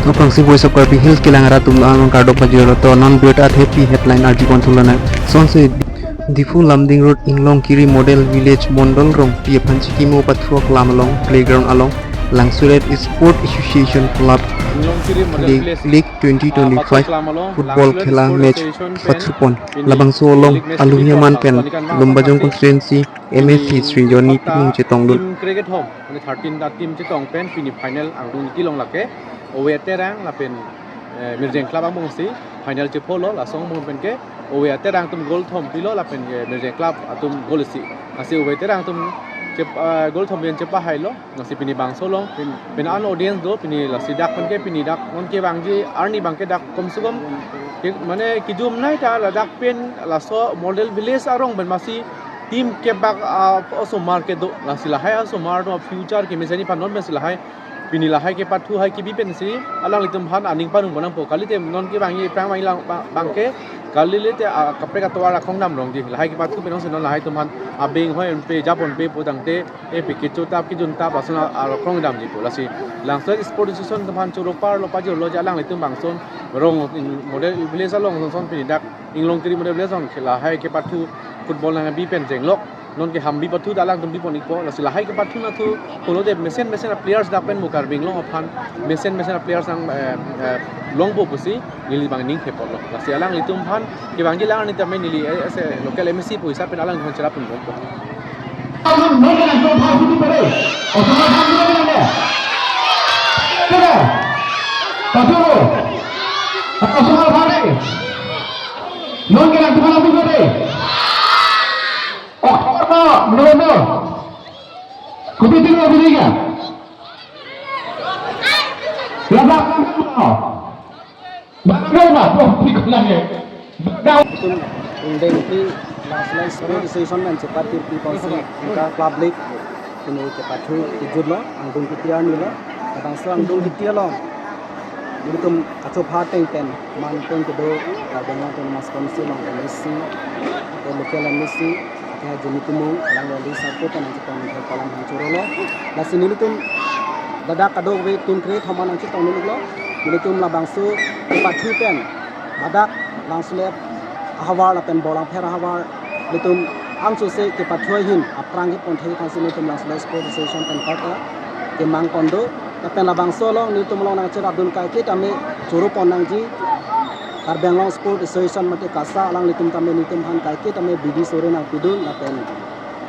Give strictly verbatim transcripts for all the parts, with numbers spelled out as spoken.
Aphrangsi Voice of Karbi Hills kelang arat atum along kardom pajirlo. To non birta athepi headline arjupon thulonang. Sonsi Diphu Lumding Road Inglongkiri Model Village Mondol Rongpi aphan chikimo pathu aklam along playground along Langsolet Sport Association Club Inglongkiri Model League, Village, League ah, twenty twenty-five pathu aklam along football Langsolet khela Sport match Association pen pathu pon. Pini labangso along league match alungi kebi aman pen, pon, pon, Lumbajong pon, constituency M A C pini Sri Johnny kota Timung chetongdun. Team cricket home, mane thirteen ta team chetong pen pini final angdung iti long lake. Ove Terang lapen, eh, Mirjeng Club angbongsi final chepholo, laso angbong pen ke Ove Terang atum goal thom pilo lapen, eh, Mirjeng Club atum goal isi. Lasi Ove Terang atum chep-, eh, goal thom pen chepahailo. Lasi pini bangso along, pin, pin an audience do, pini lasi dak pen ke pini dak non kevangji arni abang ke dak kom se kom ke, mane kejum nai ta ladak pen laso model village arong pen masi team kebak, ah, osomar kedo, lasi lahai osomar do future kemesen aphan non pensi lahai pini lahai kepathu hai kebi pensi alanglitum aphan aning panung bonangpo. Kalite non kevangji aphrang abang lang ba-, abang ke kalite, ah, kaprek atovar akhong dam rongji, lahai kepathu pen non si non lahai atum aphan abeng hoi unpe jap unpe pu tangte, eh, pi kecho tap kejun tap lason a-, akhong damji pu. Lasi Langsolet Sport Association atum aphan choro parlo pajirlo je alanglitum bangson rong in model village along son son pini dak Inglongkiri Model Village along ke lahai kepathu football nangbi pen jenglok. Non ke Hambi pathu ta alangtum bipon ikpo. Lasi lahai kepathu nathu pulote mesen mesen a-players dak pen mo Karbi Anglong aphan mesen mesen a-players nang, eh, eh, longpo pusi neli abang ning khepotlo. Lasi alanglitum aphan kevangji lang arni tame neli, eh, as a local M A C pu hisap pen alangtum aphan cherap pon bompo. Itum ingdeng pi Langsolet Sport Association pen chepatir pi ponsi aningkan club league pini kepathu kejutlo, angdung kiti arni lo. Labangso angdung kiti along nelitum kachopha ateng pen man pen kedo Karbi Anglong Autonomous Council along M A C, athe local M A C, athe Johnny Timung, alang Wali Sarpo pen nangchetong nangthek palam nangchorolo. Lasi nelitum ladak kadokave team kre thoma nangchetong nuluklo. Nelitum labangso kepathu pen ladak Langsolet ahavar lapen Borlangpher ahavar nelitum angsose kepathu ahin aphrang kepon thek thansi nelitum Langsolet Sport Association pen kota kemang kondo. Lapen labangso along nelitum along nangcherapdun kaike tame choro pon nangji Karbi Anglong Sport Association mate KASA alanglitum tame nelitum aphan kaike tame bidi sore nangpidun lapen,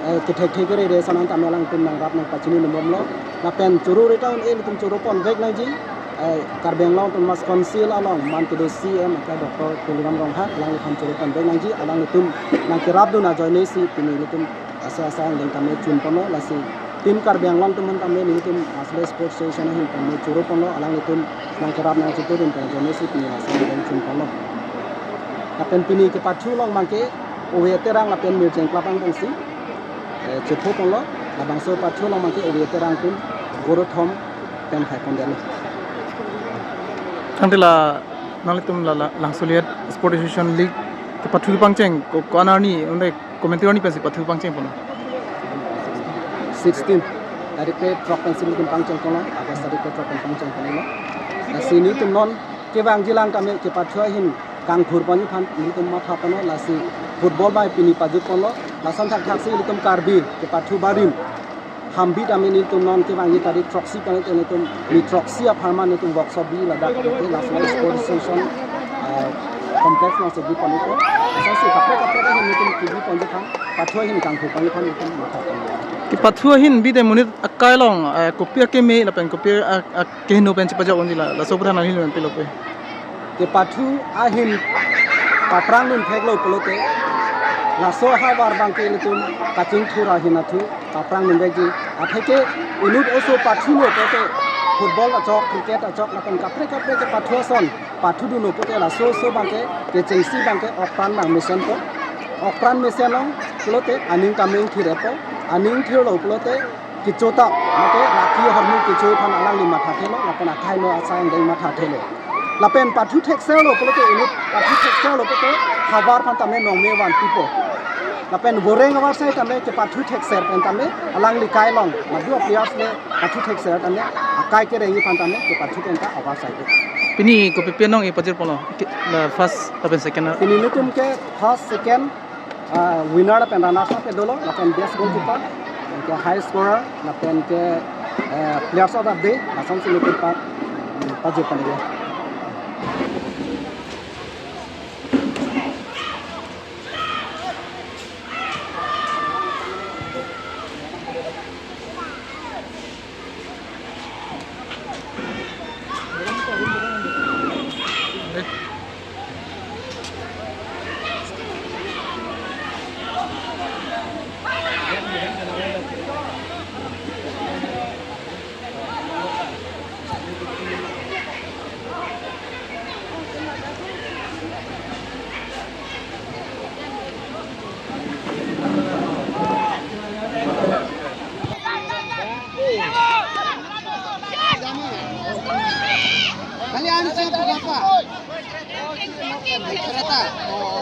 eh, kethek thek kere re ason tame alangtum nangrap nangpachini num bomlo. Lapen choro re ta un-e nelitum choro ponvek nangji, eh, Karbi Anglong Autonomous Council along man kedo C E M athe Doctor Tuliram Ronghang alanglitum choro ponvek nangji, alanglitum nangkerapdun ajoine si pini nelitum asa asa angdeng tame chun ponlo. Lasi team Karbi Anglong atum aphan tame nelitum Langsolet Sport Association ahin tame choro ponlo, alanglitum nangkerap nangchitudun pen ajoine si pini asa angdeng chun ponlo. Lapen pini kepathu along abang ke Ove Terang lapen Mirjeng Club angbongsi, eh, chepho ponlo. Labangso pathu along abang ke Ove Terang atum goal thom pen khai pondetlo. Tangte la nanglitum la, la Langsolet Sport Association League kepathu pangcheng ko, ko-an arni, unde commentary arni pensi pathu pangcheng ponlo? Sixteen tarik pe throk pensi nelitum pangcheng ponlo, August tarik pe throk pen pangcheng ponlo. Lasi nelitum non kevangji lang tame kepathu ahin kangthur ponji aphan nelitum matha ponlo. Lasi football bai pini pajut ponlo. Lason thakthak si nelitum Karbi kepathu barim Hambi tame nelitum non kevangji tarik throksi pen nelitum ni throksi apharman nelitum workshop bi ladak ke Langsolet Sport Association, eh, complex alongsi bi ponpo. Lasonsi kaprek kaprek ahin nelitum kebi ponji aphan, pathu ahin kangthur ponji aphan nelitum matha ponlo. Kepathu ahin bide monit akai along, eh, kopi akeme lapen kopi a, a, kehingno pen chepajok unji la, laso aphuthak nangli pen pilo pe. Kepathu ahin paphrang duntheklo pulote, laso ahavar abang ke nelitum kachingthur ahin athu paphrang dunvekji. Atheke inut oso pathulo pulote football achok, cricket achok, lapen kaprek kaprek kepathu ason pathudunlo pulote laso oso abang ke kechengsi abang ke okpran abang mesenpo. Okpran mesenlo pulote aning tame ingthir-etpo. Aning ingthirlo pulote kecho ta, mate raki ahormu kecho aphan alangli mathathelo, lapen akhai no asai angdeng mathathelo. Lapen pathu thekserlo pulote inut, pathu thekserlo pulote havar aphan tame nongme vanpipo. Lapen voreng avarsai tame kepathu thekser pen tame alangli kai along madu a-players le pathu thekser tame akai kereng aphan tame kepathu pen ta avarsai do. Pini kopipi anong ipajir polo ke, la first lapen second na? Pini nelitum ke first, second, ah, winner lapen runners up ke dolo, lapen best goalkeeper, ke high scorer, lapen ke, eh, players of the day, lason si nelitum pa, pajir pon ke. Kali answer tu apa? Kereta. Oh.